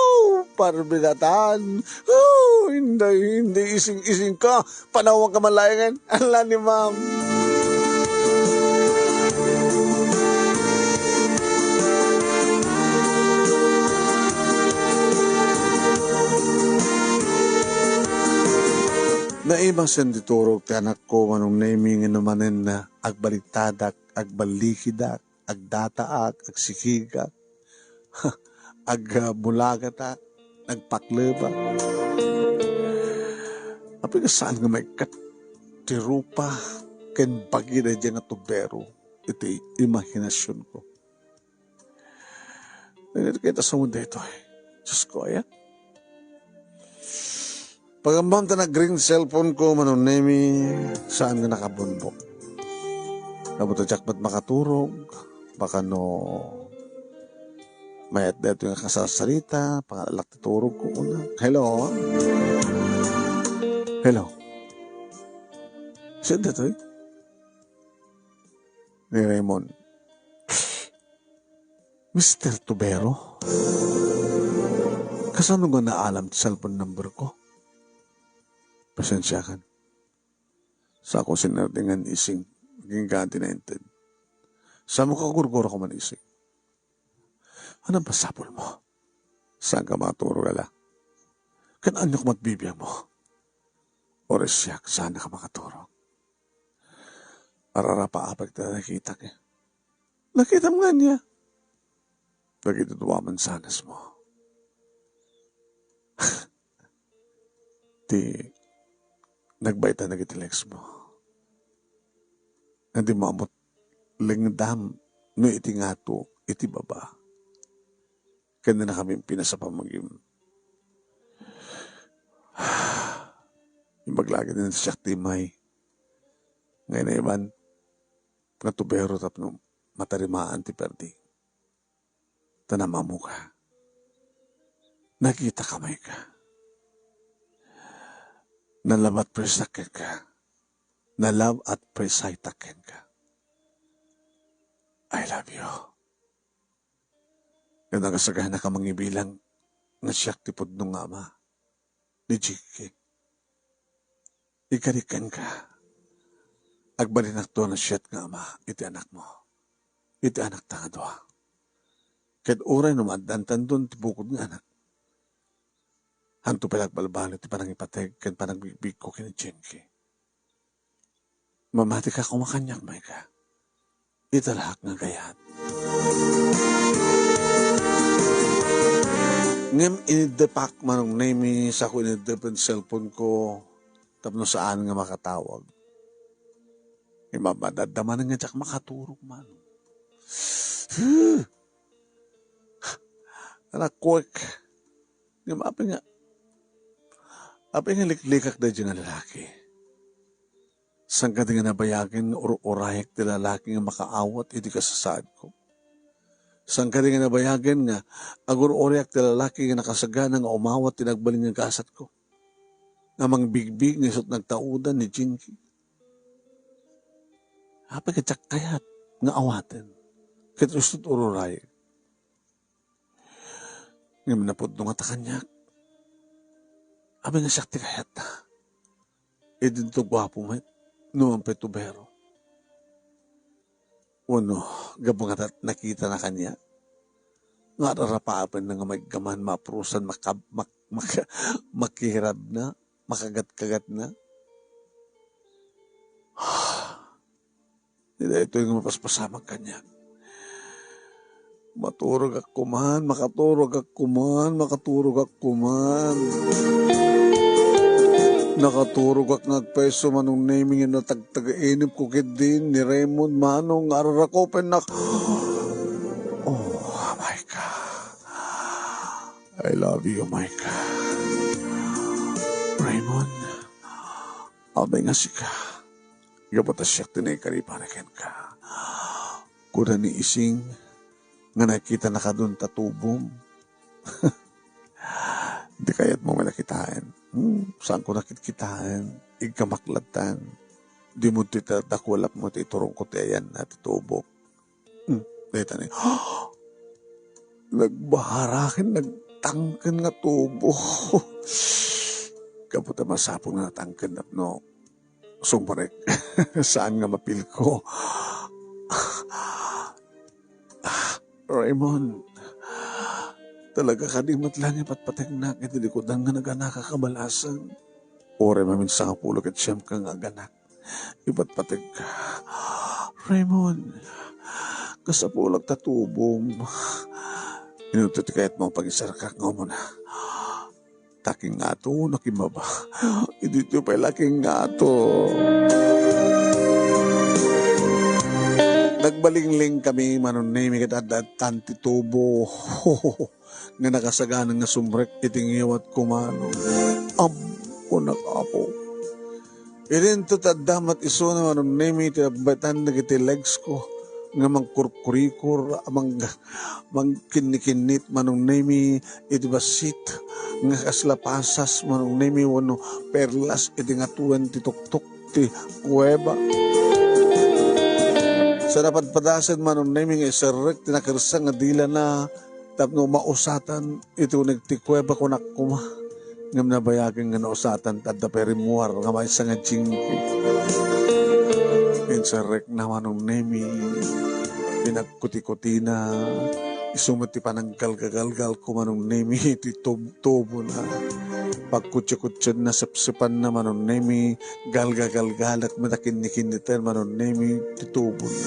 Parbigatan. Oh, hindi, hindi, ising-ising ka. Panawan ka man laengen. Ala ni ma'am. Naimasen ti turog ti anakko, Manong Nemi, ngem no manen agbaliktadak, agballikidak, agdataak, agsikigak, agbulagatak, agpaklebak. Apay nga saan nga maikkat ti rupa ken bagi daydiay nga tubero iti imaginasionko. Nagkita sa mundo ito, eh. Diyos ko, ayan. Pag-ammam ta nag-ring cellphone ko, Manong Nemi, saan nga nakabunbok. Nabutadyak met makaturog, baka no mayat daytoy nga kasarsarita, pangalak ti turog ko una. Hello? Hello? Sino daytoy? Ni Raymond. Mister Tubero? Kasano nga naalam ti cellphone number ko? Pasensiakan. Sako sinerdingan ising, agingga ti nainted. Saan mo kagurgura ko man ising? Anong pasapul mo? Saan ka makaturog, ala? Kan anyo ka matbibiang mo? Oras siak, saan ka makaturog? Ararapa apay ta nakitak, eh. Nakitam nga niya. Dagiti duaman sanas mo. Ti nagbayta dagiti legs mo. Nga di maamot lengdam no iti ngato, iti baba. Ken na kami pinasapamagim. Imbag lagi din siak ti may. Ngayon na iban, nga tubero tapno matarimaan ti perdi. Ta namamo ka. Nakita ka may ka. Nalabat presak ka. Nalab at presay taken ka. I love you. Ket nakasagana ka mangibilang nga siak ti pudno nga ama ni Jiggy. Ikariken ka. Agbalinakto nga siak nga ama iti anakmo. Iti anakta nga dua. Ket uray no maaddantanton ti bukod nga anak, hanto pay agbalbaliw ti panangipateg ken panagbigbigko ken ni Jiggy. Mamati ka koma kaniak, Micah. Ita laak nga kayat. Ngem iniddepak, Manong Nemi, sako iniddepen cellphone ko tapno saan nga makatawag. Ngem madadamanen nga diak makaturog, Manong. Huh! Anak ko, ek. Ngem apay nga, apay nga liklikak daydi nga lalaki? Saan kadi nga nabayagen nga ur-urayak ti lalaki nga makaawat iti kasasaadko? Saan kadi nga nabayagen nga agur-urayak ti lalaki nga nakasagana nga umawat ti nagbalin nga gasatko? Nga mangbigbig nga isut' nagtaudan ni Jinky? Apay nga diak kayat nga awaten? Ket isut' ur-urayak. Ngem napudno ngata kaniak. Apay nga siak ti kayatna. Idinto guapo met, numan pay tubero. Wenno, gapu ngata nakitana kaniak. Nga ararapapenna nga maiggaman, mapurusan, makab-, mak-, mak-, makirabna, makagatkagatna. Daytoy nga mapaspasamak kaniak. Maturogak koman, makaturogak koman, makaturogak koman. Nakaturogak nga agpayso, Manong Nemi, nga natagtagainip ko ketdin ni Raymond, Manong, nga ararakupennak. Oh, Micah. I love you, Micah. Raymond, apay nga sika. Gapu ta siak ti naikari para kenka. Kuna ni Ising nga nakitanaka dun ta tubom. Di kayatmo nga nakitaen. Hmm, saanko nakitkitaen. Igkamak latta. Dimo ti ta-, dakuelapmo ti iturongko ti ayanna ti tubok. Hmm, dayta ni, nagbaharaken, nagtangken nga tubo. Gapu ta masapul nga natangken tapno sumrek. Saan nga mapilko. Raymond, talaga kadi met laeng ipatpategnak iti likudan nga naganaka kabalasan? Uray mamin sangapulo ket siam ka nga aganak, ipatpategka. Raymond, kasapulak ta tubom. Inunto ti kayatmo nga pangisarkak nga umuna. Ta kingato, nakimbaba. Idi ti pay la kingato. Nagbalinglingkami, Manong Nemi, ket adda-addan ti tubo nga nakasagana nga sumrek iti ngiwat ko, Manong. Am, kunak, Apo. Idinto ti adda met isuna, Manong Nemi, ti nabbaytan dagiti legs ko nga mangkurkurikor, mang-, mangkinnikinnit, Manong Nemi, iti bassit nga kasla pasas, Manong Nemi, wenno perlas iti ngatoen ti tuktok ti kuweba. Sa napadpadasen, Manong Nemi, nga iserrek ti nakersa nga dilana tapno mausatan iti uneg ti kuweba, kunak koma. Ngem nabayagen nga nausatan, ta adda pay rimmuar nga maysa nga jingki. Inserrekna, Manong Nemi, pinagkutikutina, isu met ti pananggalgagalgal ko, Manong Nemi, ti tub-, tubona. Pagkutsikutsienna, sepsepanna, Manong Nemi, galgagalgalak met a kinnikinniten, Manong Nemi, ti tubona.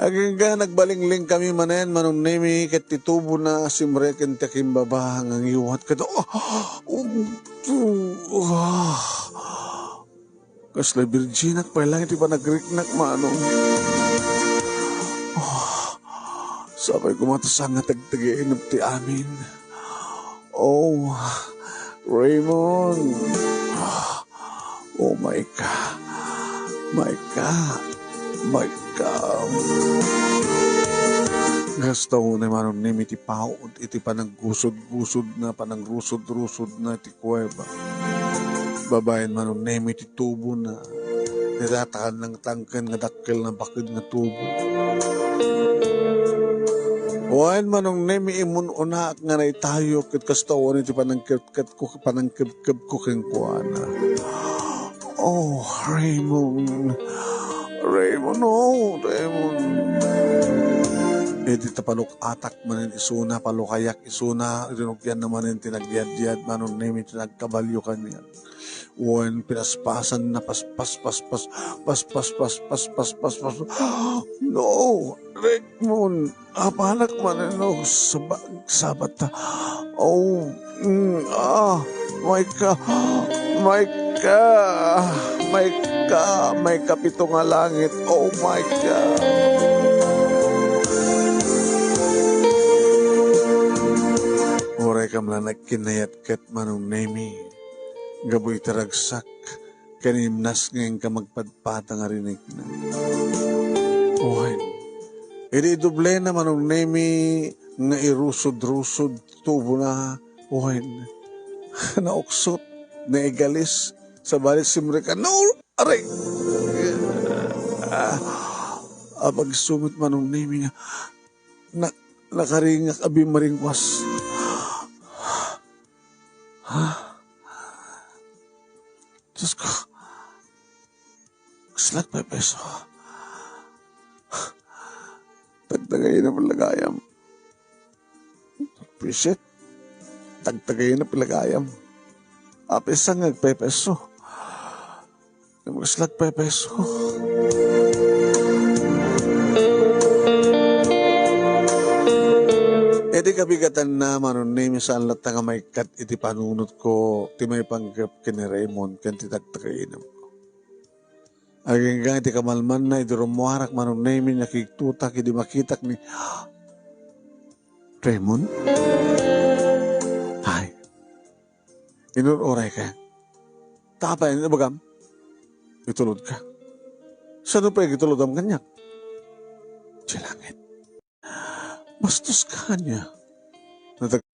Agingga nagbalinglingkami manen, Manong Nemi, ket ti tubona, simreken ti akimbaba nga ngiwat ket, oh, oh, oh, ah. Kasla birjinak pay laeng ti panagriknak, Manong. Oh, sapay koma ta saan nga tagtagainep ti amin. Oh, Raymond. Oh, my God. My God. My God. Kasta unay, Manong Nemi, ti paut iti panaggusod-gusodna, panangrusod-rusodna iti kuweba. Babaen, Manong Nemi, ti tubona. Nitatakan nang tangken nga dakkel nga baked nga tubo. Wen, Manong Nemi, immun-unaak nga naitayo ket kasta unay ti panangkep-, ket ko, panangkebkebko kenkuana. Oh, Raymond. Raymond, oh, Raymond. Iti ta paluk-atak manen isuna, palukayak isuna, rinugianna manen ti nagyadyad, Manong Nemi, ti nagkabalio kaniak. Wen, pinaspasanna, paspas, paspas, paspas, paspas, paspas, paspas. No, Raymond. Apanak manen, no, saba-, sabat ta. Oh, mm, ah, my God, my God, my God, my kapito nga langit. Oh, my God. Uray kam la nagkinayat ket, Manong Nemi, gapu iti ragsak ken imnas nga inka magpadpata nga rinigna. Wen, idi idublena, Manong Nemi, nga irusod-rusod tubona, wen, nauksot, naigalis, sabali simrek a, no, aray! Ah, apag-isu met, Manong Nemi, nga na-, nakaringak a bimmaringwas. Ha? Diyos ko, kasla agpepeso. Tagtagayna pay la gayam. Appisit. Tagtagayna pay la gayam. Apisa nga agpepeso. Kasla agpepeso. Iti kabigatanna, Manong Nemi, saan latta nga maikkat iti panunotko ti maipanggep ken ni Raymond ken ti tagtagainamko. Agingga iti kamalmanna, idi rummuarak, Manong Nemi, nakigtutak idi makitak ni Raymond. Ay, inur-urayka. Ta apay, ibagam? Itulodka. Sano pay agitulodam kaniak? Diay langit. Bastos ka ania. Natag-,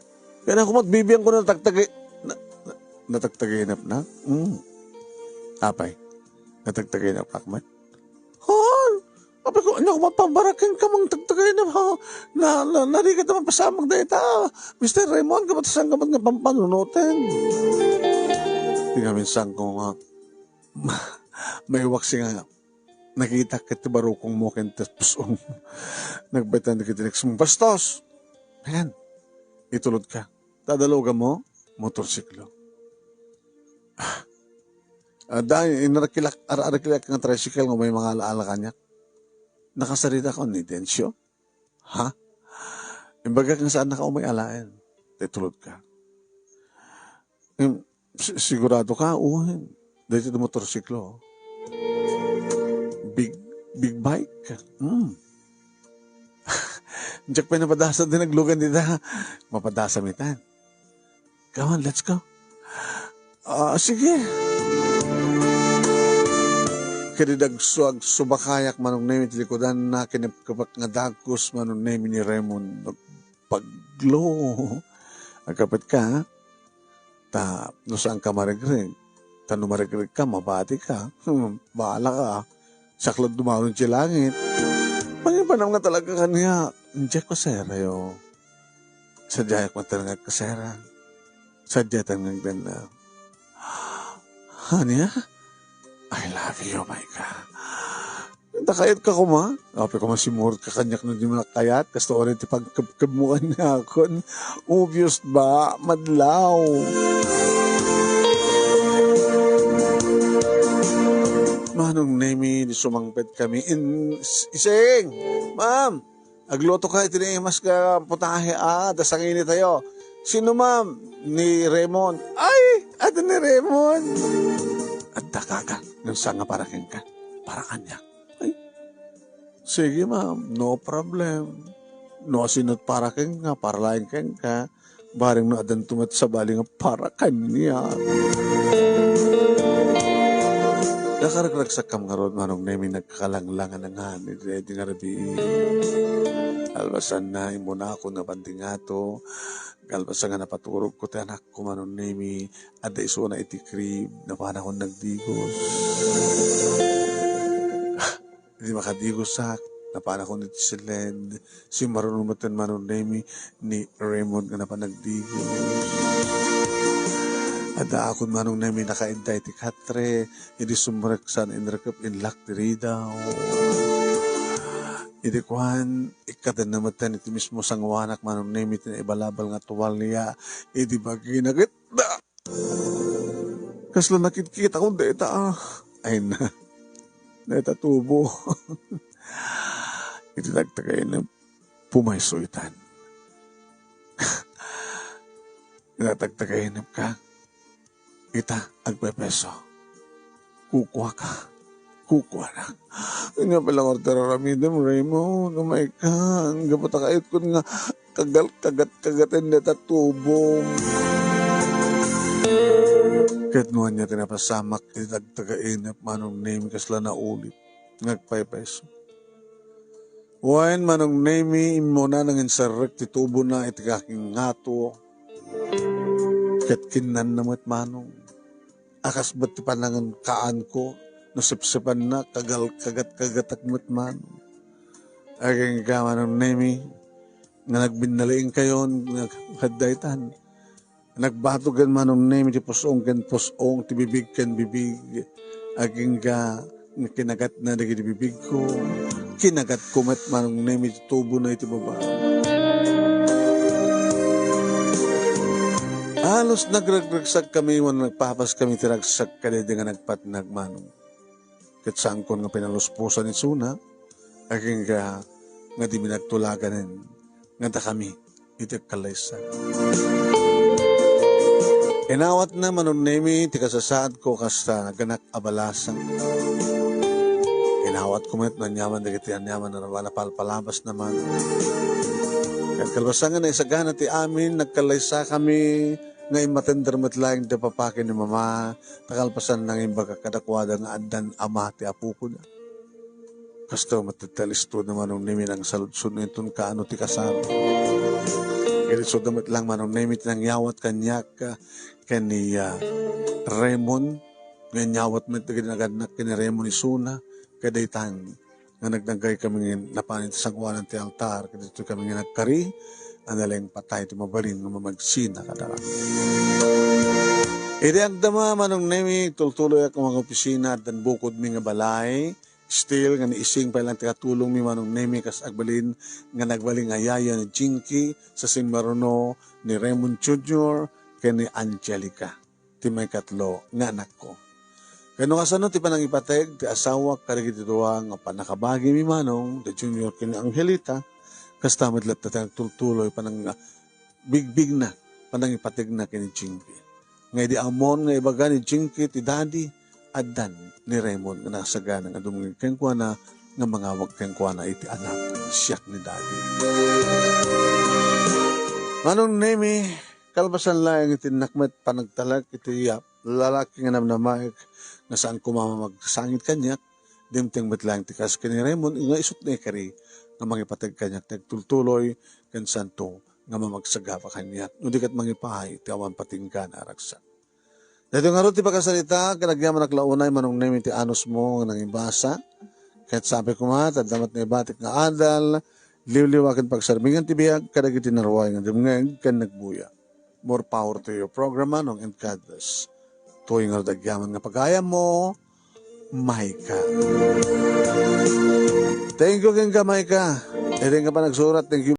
kaya na ako mat, bibiang ko na natagtagi-, na, na, natagtagainep na? Mm. Apay, natagtagainep ka met? Haan, apay ko, ania ko mat, pabaraken ka mang tagtagainep, ha? Na, na, narigat naman pasamak dayta. Mister Raymond, kabatasan ka mat nga pampanunoten. Di nga minsan ko nga, ma-, maiwaksi nga nakitak ket ti barukongmo ken ti pusong. Nagbaitan dagiti next mo, "Bastos! Ayan, itulod ka. Tadalogam mo, motorsiklo." Ah, da, inarakilak, ar-, arakilak nga tricycle nga may mga ala-ala kaniak. Nakasarita ka ni Dencio? Ha? Imbagak nga saan naka umay alaen. Itulod ka. Em, si-, sigurado ka? Uy, daytoy ti motorsiklo. Big, big bike. Hmm. Diak pay napadasa ti naglugan dita. Mapadasa mi tan. Come on, let's go. Ah, sige. Ket idi agsu-, agsubakayak Manong Nemi ti likudanna, kinepkepek nga dagus Manong Nemi ni Raymond. Paglo. Agkapet ka, ha? Ta no saan ka maregreg, ta no maregreg ka, mabati ka. Hmm, bahala ka. Siak la dumaron ti langit. Pangipanam nga talaga kaniak. Diak kaserayo. Sadiayak met nga agkasera. Sadiayak nga agdanag. Ania? I love you, my God. Dakayat ka koma? Apay koma simmurot ka kaniak no di mo nakayat? Kasta uray ti pagkebkeb mo kaniakon. Obvious ba? Madlaw. Manong Nemi, di sumangpet kami. In, s-, ising! Ma'am! Agluto ka iti naimas nga putahe, ah, da sangini tayo. Sino, ma'am? Ni Raymond. Ay, adda ni Raymond. Adda kaka, ngem saan nga para kenka? Para kaniak. Ay, sige, ma'am, no problem. No, sino para kenka, para laeng kenka. Bareng no addanto met sabali nga para kaniak. Nakaragsakkami ngarud, Manong Nemi, nagkakalanglangan na nga ni Dede nga rabii. Kalpasanna, immunakon nga bandingato. Kalpasan nga napaturogko ti anakko, Manong Nemi, adda isuna iti crib, napanakon nagdigos. Idi makadigosak, napanakon iti siled, simmaruno metten Manong Nemi ni Raymond nga napan nagdigos. Addaakon Manong Nemi nakaidda iti katre, idi sumreksan inrekep inlak ti ridaw. Idi kuan, ikkatenna metten iti mismo sanguanak Manong Nemi ti naibalabal nga tuwalya, idi bagina ket, ah! Kasla nakitkitakon dayta, ah. Ay na. Dayta tubo. Iti tagtagainep, pumayso itan. Iti tagtagainep ka, ita, agpepeso. Kukua ka. Kukua na. Ania pay la ngarud ti ar-aramidem, Raymond? Umay ka. Gapu ta kayat ko nga kagal-, kagat-kagaten dayta tubo. Ket no ania ti napasamak iti tagtagainep, Manong Nemi, kasla naulit nga agpaypayso. Wen, Manong Nemi, immuna nga inserrek ti tubona iti kakingato. Ket kinnanna met, Manong. A kasbet ti panangan kaanko, no sepsepanna, kagal-, kagat-kagatak met, Manong. Agingga, Manong Nemi, nga nagbinnaliingkayon, nga kadaytan. Nagbatogen Manong Nemi ti pus-ong ken pus-ong, ti bibig ken bibig. Agingga nga kinagatna dagiti bibigko. Kinagatko met Manong Nemi ti tubona iti baba. Halos nagregregsagkami wenno nagpapaskami ti ragsak kadaydi nga nagpatnag, Manong. Ket saankon nga pinalusposan isuna, agingga nga dimi nagtulaganen nga dakami iti agkallaysa. Inawatna Manong Nemi ti kasasaadko kas ta naganak a balasang. Inawatko met no aniaman dagiti aniaman a napalpalabasna, Manong. Ket kalpasan nga naisagana ti amin, nagkallaysakami nga immatender met laeng da papa ken ni mama, ta kalpasan nangimbaga kadakuada nga addan ama ti apokoda. Kasto met ti alisto ni Manong Nemi nangsaludso inton kaano ti kasar. Ket isuda met laeng Manong Nemi ti nangyawat kaniak, ah, ken ni, ah, Raymond, nga inyawat met dagiti nagannak ken ni Raymond isuna, ket daytan nga nagnaggay kami nga napan iti sangoanan ti altar, ket ditoy kami nga nagkari, a naleng patay ti mabalin nga mamagsina kadakami. Idi agdama, Manong Nemi, tultuloyak nga mangopisina, addan bukodmi nga balay, still, nga naising pay lang ti katulongmi, Manong Nemi, kas agbalin nga nagbalin nga yaya ni Jinky, sa simmaruno ni Raymond Junior, ken ni Angelica, ti maikatlo nga anakko. Ken no kasano ti panangipateg ti asawak kadagiti dua nga pannakabagimi, Manong, the Junior ken ni Angelita, kasta met latta ti agtultuloy panang-, bigbigna, panangipategna ken ni Jinky. Nga idi ammon nga ibaga ni Jinky ti daddy, addan ni Raymond nga nakasagana nga dumngeg kenkuana nga mangawag kenkuana iti anak, siak ni daddy. Manong Nemi, kalpasan laeng iti innak met panagtalek iti, ah, lalaki nga namnamaek nga saan koma mamagsangit kaniak, dimteng met laeng ti kas ken ni Raymond nga isut' naikari nga mangipateg kaniak ti agtultuloy ken santo nga mamagsagaba kaniak, no di ket mangipaay ti awan patinggana a ragsak. Daytoy ngarud ti pakasarita, ket agyamanak la unay Manong Nemi ti anusmo nga nangibasa. Ket sapay koma, ta adda met naibatik nga adal, liwliwa ken pagsarmingan ti biag kadagiti naruay nga dumngeg ken nagbuya. More power to your program, Manong, and God bless. Toy ngarud agyaman nga pagayammo, Maika. Thank you kenka, Maika. Iti nga panagsurat, thank you,